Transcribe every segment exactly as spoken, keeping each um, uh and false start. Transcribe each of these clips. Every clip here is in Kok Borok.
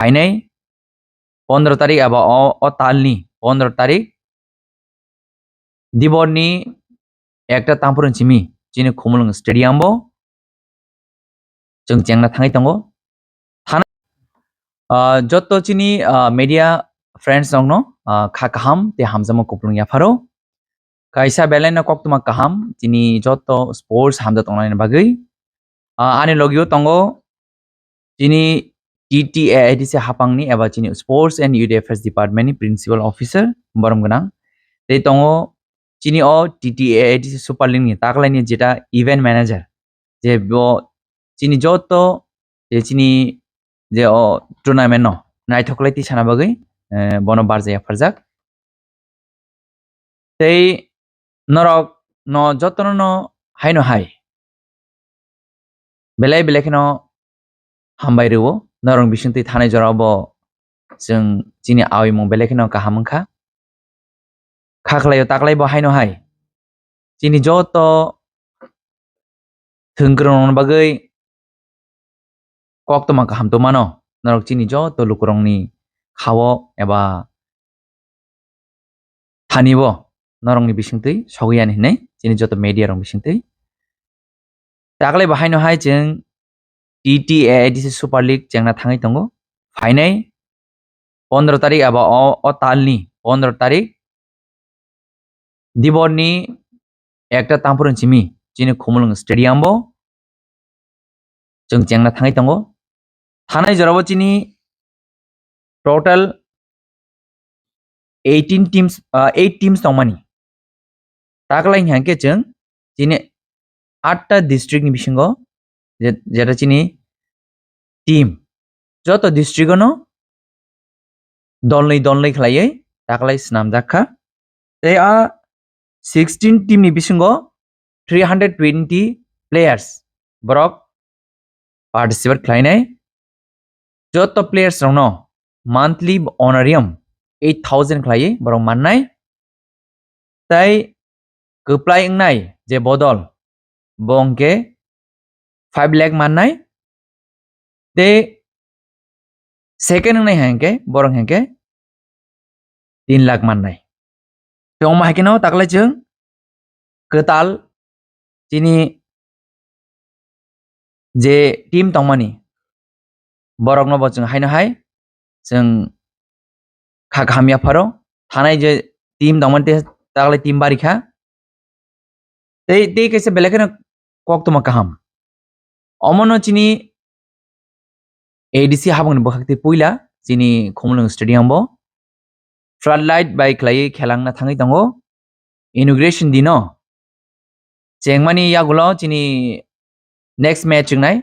phainai pondro tarik eba o, o talni pondro tarik diborni ekta tangphuru simi chini Khumulwng Stadium bo chwng chengna thangwi tongo. Thana, ah, joto chini, ah, media friends rokno, ah, kha kaham tei hamjakma kupulung yapharo. Kaisa belai no koktwma kaham chini joto sports hamjak tongnani bagwi. Ah, ani logio tongo chini T T A A D C hapangni eba chini Sports and Youth Affairs Department ni Principal Officer borom gwnang. Tei tongo chini o T T A A D C Super League ni taklaini jeta event manager, je bo chini joto je chini je o tournament no naithok lai tisana bagwi, eh, bono barjak yapharjak. Tei norok no jotono no haino hai belai belai kheno hambai rwo. Norok bisingtwi thanai jorao bo chwng chini awimung belai kheno kaham wngkha. Kha khlaio taklai bo haino hai chini joto thwngkwrwng rokni bagwi koktwma kaham tongmano. Norok chini joto lukurokni khao eba thani bo norokni bisingtwi sogwi yani hinwi chini joto media rok bisingtwi. Taklai bo haino hai chwng T T A A D C Super League chengna thangwi tongo. Phainai pondro tarik eba o, o talni pondro tarik diborni ekta tangphuru simi chini Khumulwng Stadium bo chwng chengna thangwi tongo. Thanai jorao chini total eighteen teams, ah, eight teams tongmani. Taklai hwnkhe chwng chini atta district ni bisingo je-, jeta chini team joto district ono dolnwi dolnwi khlaiwi taklai swnamjak kha. Tei a sixteen team ni bisingo three hundred twenty players borok participate khlainai. Joto players rokno monthly honorarium eight thousand khlaiwi borok mannai. Tei kwplai wngnai je bodol, bo hwnkhe five lakh mannai. Tei second wngnai hai hwnkhe borok hwnkhe tin lakh mannai. Tei omo hai kheno taklai chwng kwtal chini je team tongmani, borokno bo chwng haino hai chwng kha kaham yapharo. Thanai je team tongmani tei taklai team bari kha. Tei, tei kaisa belai kheno koktwma kaham. Omono chini A D C habangni bwkhak tei puila chini Khumulwng Stadium bo floodlight bai khlaiwi khelangna thangwi tongo. Inauguration dino chengmani yagulo chini next match wngnai,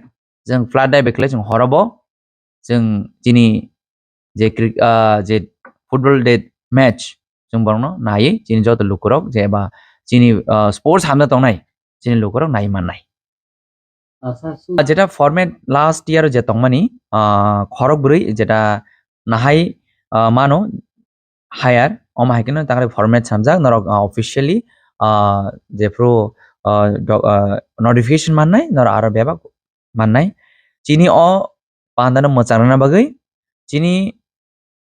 chwng floodlight bai khlai chwng horo bo chwng chini je cri-, ah, je football de match chwng borokno naiwi chini joto lukurok je eba chini, ah, sports hamjak tongnai chini lukurok naiwi mannai. Acha, su- Ah, jeta format last year je tongmani, ah, khorok bwrwi jeta nahai, ah, mano hire, omo hai kheno takri format samjak norok, ah, officially, ah, jephru, ah, do-, ah, notification mannai norok aro bebak mannai. Chini o pandano mwchangrwna bagwi chini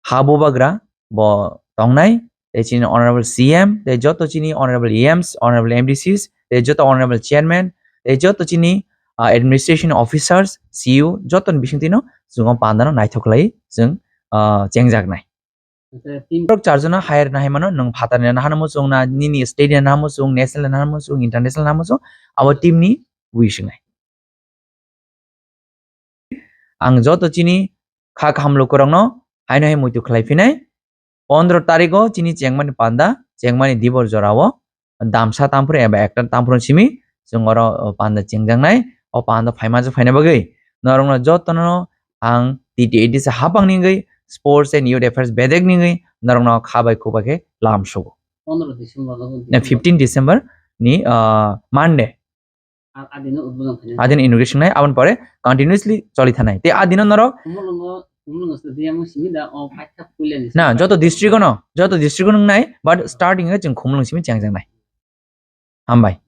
ha bubagra bo tongnai, tei chini honorable C M, tei joto chini honorable E Ms, honorable M D Cs, tei joto honorable chairman, tei joto chini, ah, administration officers, C E O, jotoni bisingtwino chwng o pandano naithok khlai chwng, ah, chengjaknai. Acha, team- Borok charjona hire nahai mano, nwng phatarni nahano muchung na, nini state ni nahano muchung, national ni nahano muchung, international nahano muchung, abo team ni wish wngnai. Ang joto chini kha kaham lukurokno haino hai muitu khlai phinai. Pondro tarigo chini chengmani panda, chengmani dibor jorao damsa tamphru eba ekta tamphru simi chwng oro, o, panda chengjaknai. O panda phaima je phaina bagwi norokno jotono ang T T A D C hapang ni wngwi Sports and Youth Affairs bedek ni wngwi norokno kha bai khubai khe lam sugo. Pondro December no. Na fifteen December ni, ah, Monday. A-, adino udbodon khainai. Adin inauguration nai, aboni pore continuously choli thanai. Tei adino norok Khumulwngo, Khumulwngo stadium simi da o paitha puilani. Na, joto district ono, joto district ono nai, but starting e chwng Khumulwng simi chengjaknai. Hambai.